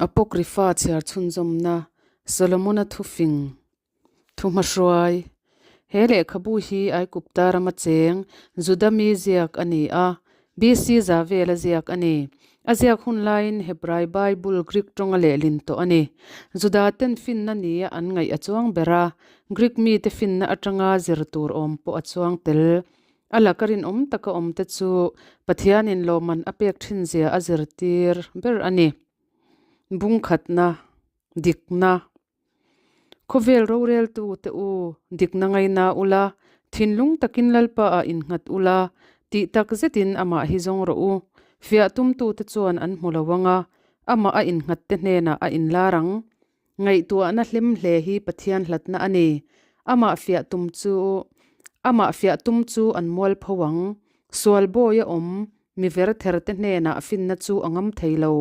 Apocrypha chhiar chhunzawmna Solomona thufing thuhmahruai He lehkhabu hi Aigupta rama cheng Juda mi ziak a ni a, BC za vela ziak a ni. A ziak hun laiin Hebrai Bible Greek tawnga lehlin tawh a ni. Juda ten finna nia an ngaih a chuang ber a, Greek mite finna atanga zir tur awm pawh a chuang tel. A laka rinawm taka awmte chu Pathianin lawmman a pek thinzia a zirtir ber a ni. Bungkhatna, dikna. Khawvel roreltu te u, dikna ngaina ula, thinlung takin Lalpa ah innghat ula, tih tak zetin amah hi zawng rawh u. Fiah tumtute chuan an hmu lo ang a, amah a innghat te hnenah a inlar ang. Ngaihtuahna hlim hle hi Pathian hlatna a ni. Amah fiah tum chu Amah fiah tum chu an mual pho ang. Sual bawi a awm, mi ver ther te hnenah finna chu a ngam thei lo.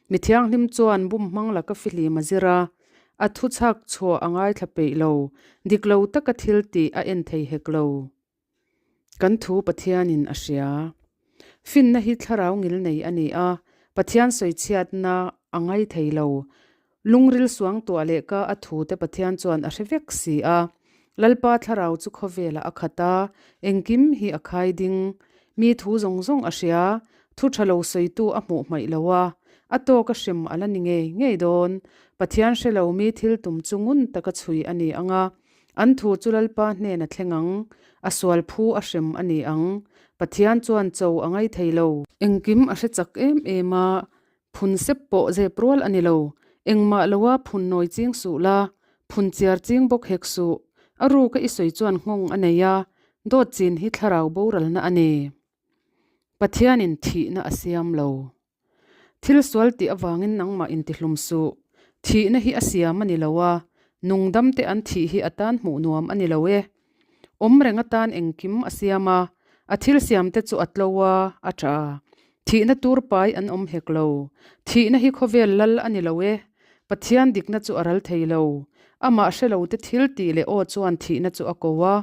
Mi thianghlim chuan bum hmang laka fihlim a zir a, a thu chhak chhuah a ngaithla peih lo, dik lo taka thil tih a en thei hek lo. Kan thu Pathianin a hria. Finna hi thlarau ngil nei a ni a, Pathian sawichhiatna a ngai thei lo. Lungril suang tuah leh ka a thute Pathian chuan a hre vek si a. Lalpa thlarau chu khawvelah a khat a, engkim hi a khai ding. Mi thu zawng zawng a hria, thu tha lo sawitu a hmuh hmaih lo a, a tawk a hrem a la ni ngei ngei dawn. Pathian hre lo mi thil tum chu ngun taka chhui a ni ang a, An thu chu Lalpa hnen a thleng ang, a sual phu a hrem a ni ang. Pathian chuan cho a ngai thei lo. Engkim a hre chak em em a, phun sep pawh zep rual a ni lo. Engmah loa phun nawi ching suh la, phun chiar ching bawk hek suh. A ruka i sawi chuan nghawng a nei a, dawt chin hi thlarau boralna a ni. Pathianin thihna a siam lo. Thil sual tih avangin nangmah intihlum suh. Thihna hi a siam a ni lo a, nungdam te an thih hi a tan hmuh nuam a ni lo e. Awm reng atan engkim a siam a, a thil siam te chu a tlo a, a tha. Thihna tur pai an awm hek lo. Thihna hi khawvel lal a ni lo e. Pathian dikna chu a ral thei lo. Amah hre lo te thil tih leh aw chuan thihna chu a ko a.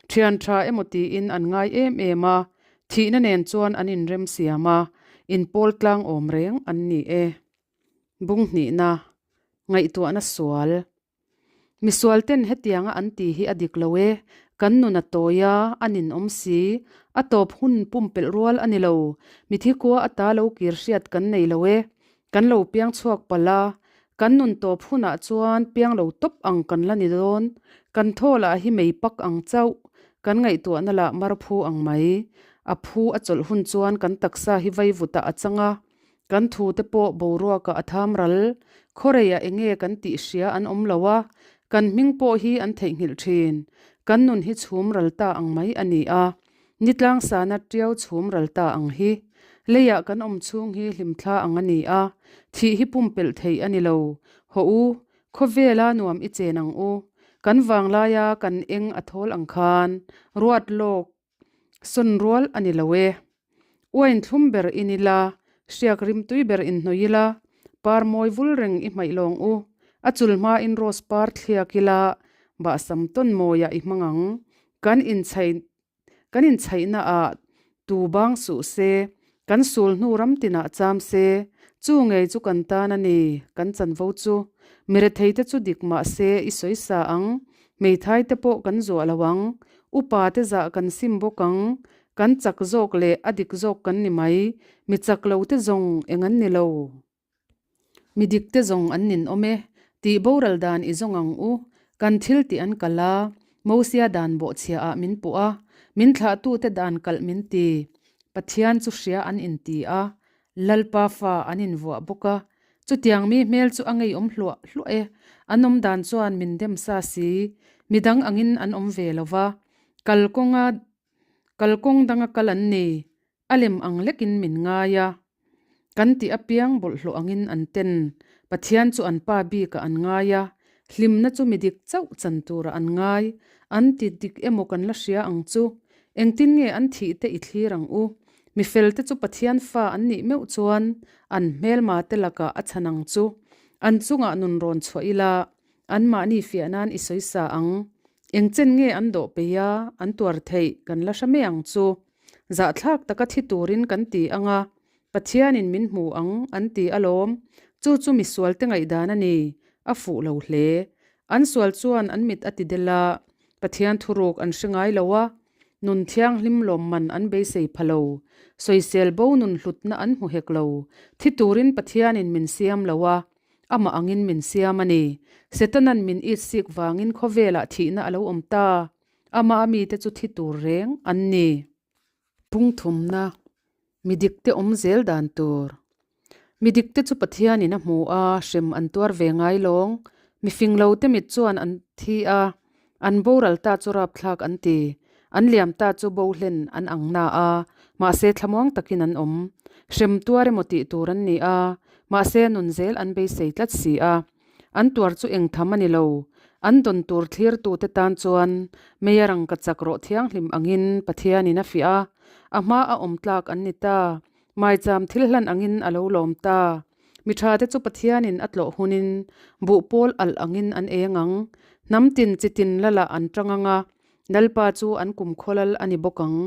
Thian tha emaw tiin an ngai em em a, thihna nen chuan an inrem siam a, inpawl tlang awm reng an ni e. Bung hnihna, ngaihtuahna sual. Misual ten hetianga an ti hi a dik lo e, kan nun a tawi a, a ninawm si, a tawp hun pumpelh rual a ni lo, mithi khua ata lo kir hriat kan nei lo e, Kan lo piang chhuak palh a, kan nun tawp hunah chuan piang lo tawp ang kan la ni dawn. Kan thaw lah hi mei pak ang chauh, kan ngaihtuahna lah mar phu ang mai. A phu a chawlh hun chuan kan taksa hi vaivutah a chang a, kan thu te pawh boruakah a tham ral. Khawreiah enge kan tih hria an awm lo a, kan hming pawh hi an theihnghilh thin. Kan nun hi chhum ral ta ang mai a ni a. Ni tlangsana tiau chhum ral ta ang hi. Leiah kan awm chhung hi hlimthla ang a ni a, thih hi pumpelh theih a ni lo. Hawh u, khawvela nuam i chen ang u. Kan vanglaia kan eng a thawl ang khan ruat lawk sawn rual a ni lo e. Uain thlum ber in ila, hriak rimtui ber in hnawih ila, par mawi vul reng i hmaih lawng u. A chul hmain rose par thliak ila, bahsam tawn mawiah i hmang ang. Kan inchhaih kan inchhaihna ah tu bang suh se, kan sul hnu ram tinah cham se, chu ngei chu kan tan a ni, kan chanvo chu. Mi rethei te chu dik mah se i sawi sa ang, hmeithai te pawh kan zuah lo ang, upa te zah kan sim bawk ang, kan chak zawk leh a dik zawk kan ni mai, mi chak lo te zawng eng an ni lo. Mi dik te zawng an nin awm e, tih boral dan i zawng ang u, kan thil tih an kal a, Mosia dan bawhchhia ah min puh a, min thlahtu te dan kalh min ti, Pathian chu hria an inti a, Lalpa fa an invuah bawk a, chutiang mi hmel chu a ngeiawm hluah hluah e, an awm dan chuan min dem sa si, midang angin an awm ve lo va, kalkawnga kalkawng danga kal an ni, A lem ang lekin min ngai a, kan tih apiang bawlhhlawh angin an ten. Pathian chu an pa bikah an ngai a, hlimna chu mi dik chauh chan turah an ngai. An ti dik emaw kan la hria ang chu. Engtin nge an thih te i thlir ang u? Mi felte chu Pathian fa an nih meuh chuan an hmelma te lakah a chhan ang chu. An chungah nun rawn chhuah ila, anmahni fiah nan i sawi sa ang. Engchen nge an dawh peih a, an tuar theih kan la hre mai ang chu. Zahthlak taka thi turin kan ti ang a, Pathianin min hmu ang an ti alawm. Chu chu misualte ngaihdan a ni, a fuh lo hle. An sual chuan an mit a ti del a, Pathian thuruk an hre ngai lo a, nun thianghlim lawmman an beisei pha lo. Sawisel bo nun hlutna an hmu hek lo. Thi turin Pathianin min siam lo a, amah angin min siam a ni. Setanan min itsik vangin khawvelah thihna a lo awm ta. Amah a mite chu thi tur reng an ni. Pungthumna, Mi dikte awm zel dan tur. Mi dikte chu Pathianin a hmu a, hrem an tuar ve ngai lawng. Mi fing lote mit chuan an thi a, an boral ta chu rapthlak an ti. An liam ta chu bo hlen an ang na a, mahse thlamuang takin an awm. Hrem tuar emaw tih tur an ni a, mahse nun zel an beisei tlat si a. An tuar chu eng tham a ni lo. An dawn tur thlirtute tan chuan Meia rangka chak rawh thianghlim angin Pathianin a fiah a, a hma a awm tlak an ni ta. Maicham thil hlan angin a lo lawm ta. Mi thate chu Pathianin a tlawh hunin buh pawl alh angin an eng ang. Hnam tin chi tin lalah an tang ang a, Lalpa chu an kumkhaw lal a ni bawk ang.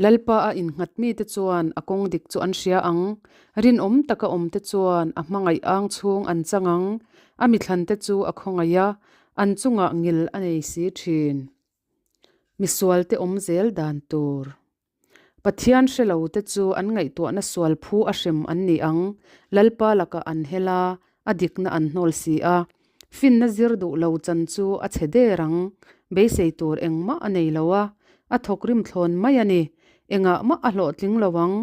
Lalpa a innghat mite chuan a kawng dik chu an hria ang. Rinawm taka awmte chuan a hmangaih ang chhung an chang ang. A mithlante chu a khawngaih a, an chungah ngil a nei si thin. Misualte awm zel dan tur. Pathian hre lo te chu an ngaihtuahna sual phu a hrem an ni ang. Lalpa lakah an hel a, a dikna an hnawl si a. Finna zir duh lo chan chu a chhe der ang. Beisei tur engmah a nei lo a, a thawk rim thlawn mai a ni. Engah mah a hlawhtling lo ang.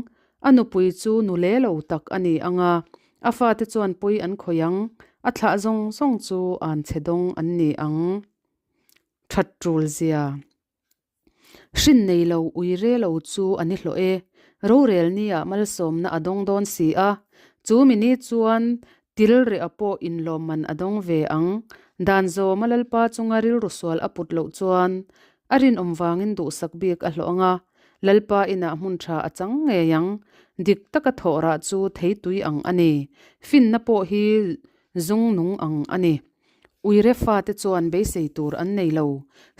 A nupui chu nu le lo tak a ni ang a, a fate chuan pawi an khawih ang. A thlah zawng zawng chu an chhe dawng an ni ang. That tul zia. Hrin nei lo ui re lo chu a ni hlawh e. Rorel nia malsawmna a dawng dawn si a, chu mi ni chuan til reh pawh inlawmman a dawng ve ang. Dan zawma Lalpa chunga rilru sual a put loh chuan a rinawm vangin duhsak bik a hlawh ang a, Lalpa inah hmun tha a chang ngei ang. Dik taka thawh rah chu theitui ang a ni. Finna pawh hi zung nung ang a ni. Uire fate chuan beisei tur an nei lo,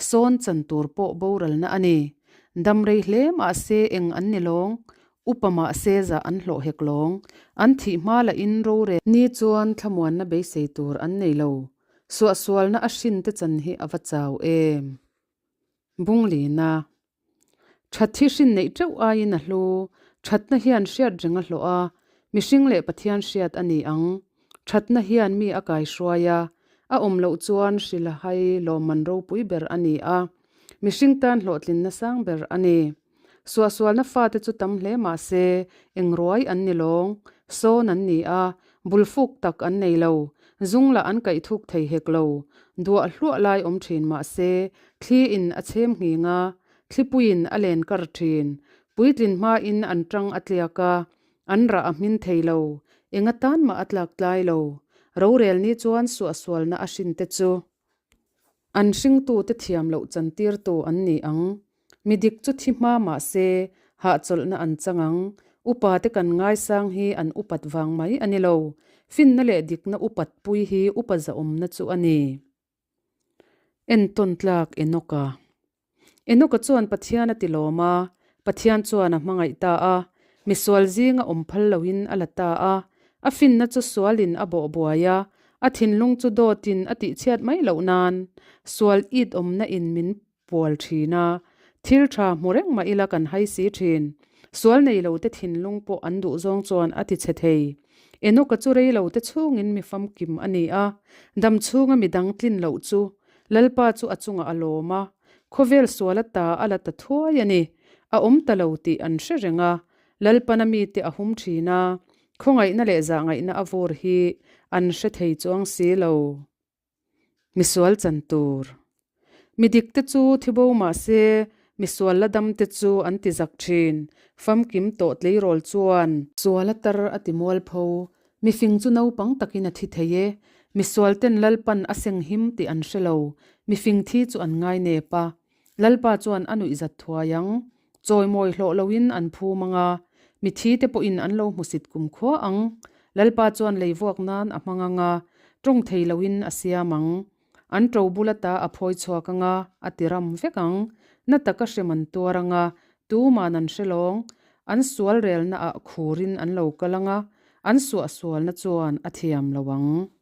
sawn chan tur pawh boralna a ni. Dam rei hle mahse eng an ni lawng, upa mahse zah an hlawh hek lawng. An thih hma lahin rorel ni chuan thlamuanna beisei tur an nei lo. Suahsualna a hrinte chan hi a va chau em? Bunglina. That hi hrin neih teuh aiin a hlu. Thatna hian hriat reng a hlawh a, mihring leh Pathian hriat a ni ang. Thatna hian mi a kaihruai a, a awm loh chuan hrilhahai lawmman ropui ber a ni a, mihring tan hlawhtlinna sang ber a ni. Suahsualna fate chu tam hle mah se, eng ruai an ni lawng, sawn an ni a, bulfuk tak an nei lo, zung lah an kaihthuk thei hek lo, duah hluah lai awm thin mah se, Thli in a chhem nghing a, thlipuiin a len kar thin. Puitlin hmain an tang a tliak a, an rah a hmin thei lo, eng atan mah a tlak tlai lo. Rorel ni chuan suahsualna a hrin te chu an hringtute thiam loh chantirtu an ni ang. Mi dik chu thi hma mah se hahchawlhna an chang ang. Upa te kan ngaisang hi an upat vang mai a ni lo. Finna leh dikna upat pui hi upa zahawmna chu a ni. Entawn tlak Enoka. Enoka chuan Pathian a ti lawm a, Pathian chuan a hmangaih ta a, misual zinga awm phal loin a la ta a. A finna chu sualin a bawh buai a, a thinlung chu dawtin a tihchhiat mai loh nan sual it awmna in min pual thin a, thil tha hmu reng mah ila kan hai si thin. Sual nei lo te thinlung pawh an duh zawng chuan a ti chhe thei. Enoka chu rei lo te chhungin mi famkim a ni a, dam chhunga mi dang tlin loh chu Lalpa chu a chungah a lawm a, khawvel sual ata a la ta thuai a ni. A awm ta lo tih an hre reng a, Lalpana mite a hum thin a, khawngaihna leh zahngaihna a vur hi an hre thei chuang si lo. Misual chan tur. Mi dik te chu thi bo mah se, misual la dam te chu an ti zak thin. Famkim tawh tleirawl chuan. Sual a tar a ti mualpho. Mifing chu naupang takin a thi thei e. Misual ten Lalpan a seng him tih an hre lo. Mifing thi chu an ngai nep a. Lalpa chuan a nuih zat thuai ang. Chawimawi hlawh loin an phum ang a, mithi te pawhin an lo hmusit kumkhua ang. Lalpa chuan lei vuak nan a hmang ang a, tawng thei loin a siam ang. An to bul ata a phawi chhuak ang a, a ti ram vek ang. Na taka hrem an tuar ang a, tuman an hre lawng. An sual relnaah khurin an lo kal ang a, An suahsualna chuan a thiam lo ang.